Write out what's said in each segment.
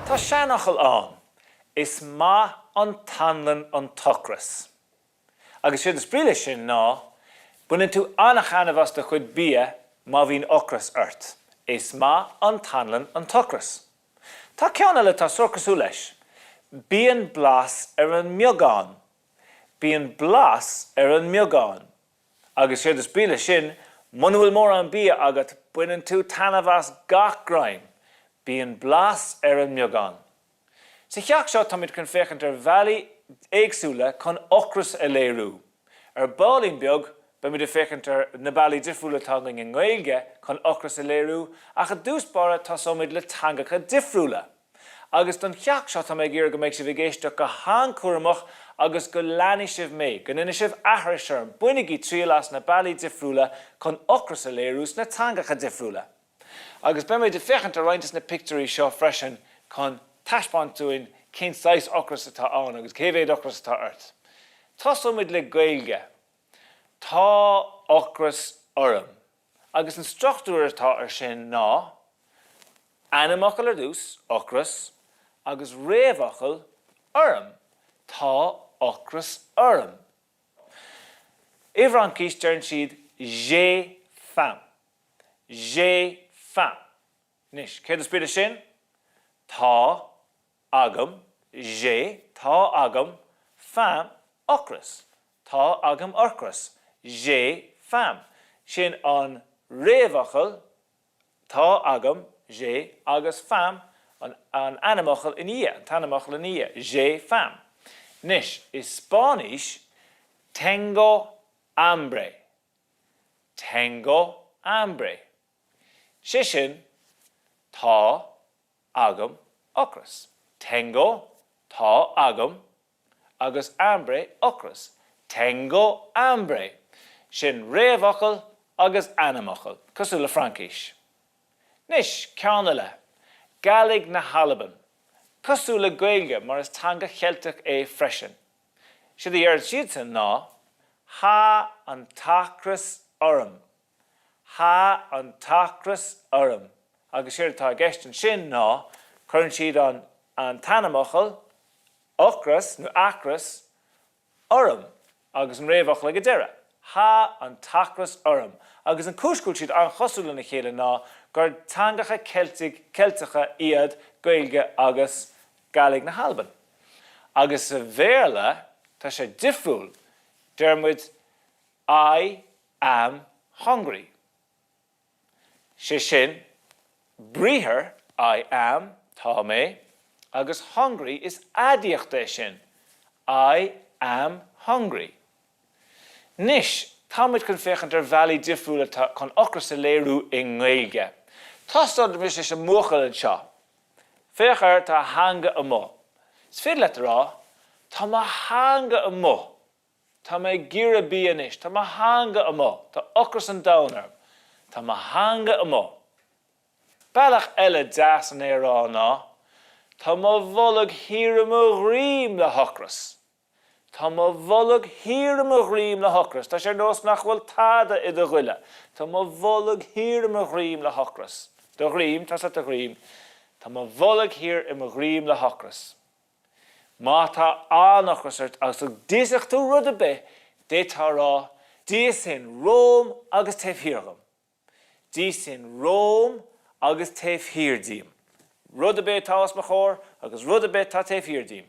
Tá seanfhocal ann, Is maith an t-anlann an t-ocras. Agus séard is brí leis sin ná, baineann tú an-taitneamh as do chuid bia má bhíonn ocras ort. Is maith an t-anlann an t-ocras. Tá ceann eile atá sórt cosúil leis, Bíonn blas ar an mbeagán. Bíonn blas ar an mbeagán. Agus séard is brí leis sin, muna bhfuil mórán bia agat, baineann tú taitneamh as gach greim. Bíonn blas ar an mbeagán. Sa cheacht seo táimid chun féachaint ar bhealaí éagsúla chun ocras a léiriú. Ar baillín beag, beimid ag féachaint ar na bealaí difriúla atá againn i nGaeilge chun ocras a léiriú, ach i dtús báire tosóimid le teangacha difriúla. Agus don cheacht seo tá mé ag iarraidh go mbeidh sibh ag éisteacht go han-chúramach agus go leanfaidh sibh mé, go ndéanfaidh sibh aithris orm, bainigí triail as na bealaí difriúla chun ocras a léiriú sna teangacha difriúla. Agus beimid ag féachaint ar roinnt de na pictiúirí seo freisin chun taispeáint dúinn cén saghas ocrais atá ann agus cé mhéad ocras atá ort. Tosóimid le Gaeilge. Tá ocras orm. Agus an struchtúr atá air sin ná, ainmfhocal ar dtús, ocras, agus réamhfhocal, orm, tá ocras orm. I bhFraincis deireann siad j'ai faim. J'ai faim. Anois, céard is brí leis sin? Tá agam, j'ai, tá agam, faim, ocras. Tá agam ocras. J'ai faim. Sin an réamhfhocal tá agam, j'ai, agus faim, an ainmfhocal ina dhiaidh, an t-ainmfhocal ina dhiaidh. J'ai faim. Anois, i Spáinnis, tengo hambre. Tengo hambre. Sé sin, tá agam ocras. Tengo, tá agam, agus hambre, ocras. Tengo hambre. Sin réamhfhocal agus ainmfhocal, cosúil le Fraincis. Anois, ceann eile. Gaidhlig na hAlban. Cosúil le Gaeilge, mar is teanga Cheilteach é freisin. Séard a deireann siadsan ná, Tha an t-ocras orm. Tha an t-ocras orm. Agus séard atá i gceist ansin ná, cuireann siad an an t-ainmfhocal, ocras nó acras, orm agus an réamhfhocal ag an deireadh. Tha an t-ocras orm. Agus an chúis go bhfuil siad an-chosúil lena chéile ná gur teangacha Ceiltigh, Ceilteacha iad Gaeilge agus Gaidhlig na hAlban. Agus sa Bhéarla tá sé difriúil, deir muid I am hungry. Sé sin, briathar, I am, tá mé, agus hungry is aidiacht é sin, I am hungry. Anois, táimid chun féachaint ar bhealaí difriúla chun ocras a léiriú i nGaeilge. Tosóimis leis an mbuachaill anseo. Féach air, tá a theanga amuigh. Is féidir leat a rá, Tá mo theanga amuigh. Tá mé ag iarraidh bia anois. Tá mo theanga amuigh. Tá ocras an domhain orm. Tá mo theanga amuigh. Bealach eile deas chun é a rá ná, Tá mo bholg thiar i mo dhroim le hocras. Tá mo bholg thiar i mo dhroim le hocras. Tá sé ar nós nach bhfuil tada i do ghoile. Tá mo bholg thiar i mo dhroim le hocras. Do dhroim, tá a fhios agat do dhroim. Tá mo bholg thiar i mo dhroim le hocras. Má tá an-ocras ort agus go d'íosfadh tú rud ar bith, d'fhéadfá a rá, D'íosfainn romham agus taobh thiar dhom. D'íosfainn romham agus taobh thiar díom. Rud ar bith atá os mo chomhair agus rud ar bith atá taobh thiar díom.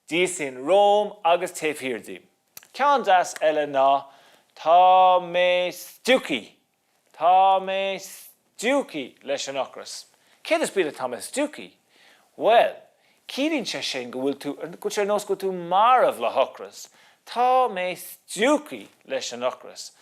D'íosfainn romham agus taobh thiar díom. Ceann deas eile ná, Tá mé stiúgtha! Tá mé stiúgtha leis an ocras. Céard is brí le tá mé stiúgtha? Bhuel, ciallaíonn sé sin go bhfuil tú, go bhfuil sé ar nós go bhfuil tú marbh le hocras. Tá mé stiúgtha leis an ocras.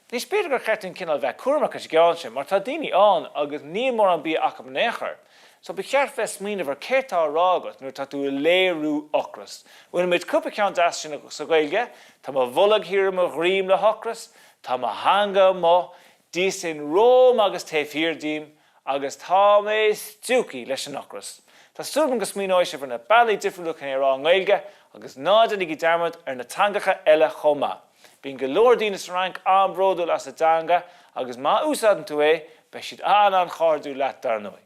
Anois, b'fhéidir gur cheart dúinn cineál bheith cúramach leis an gceann sin, mar tá daoine ann agus níl mórán bia acu in aon chor. So ba cheart bheith ag smaoineamh ar céard tá á rá agat nuair atá tú ag léiriú ocras. Rinne muid cúpla ceann deas sin sa Ghaeilge, tá mo bholg thiar i mo dhroim le hocras, tá mo theanga amuigh, d'íosfainn romham agus taobh thiar díom, agus tá mé stiúgtha leis an ocras. Tá súil agam go smaoineoidh sibh ar na bealaí difriúla chun é a rá i nGaeilge agus ná déanaigí dearmad ar na teangacha eile chomh maith. Bíonn go leor daoine sa Fhrainc an-bhródúil as a dteanga agus má úsáideann tú é, beidh siad an-an-chairdiúil leat dar ndóigh.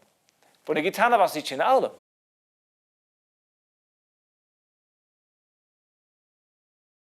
Bainigí taitneamh as iad sin a fhoghlaim!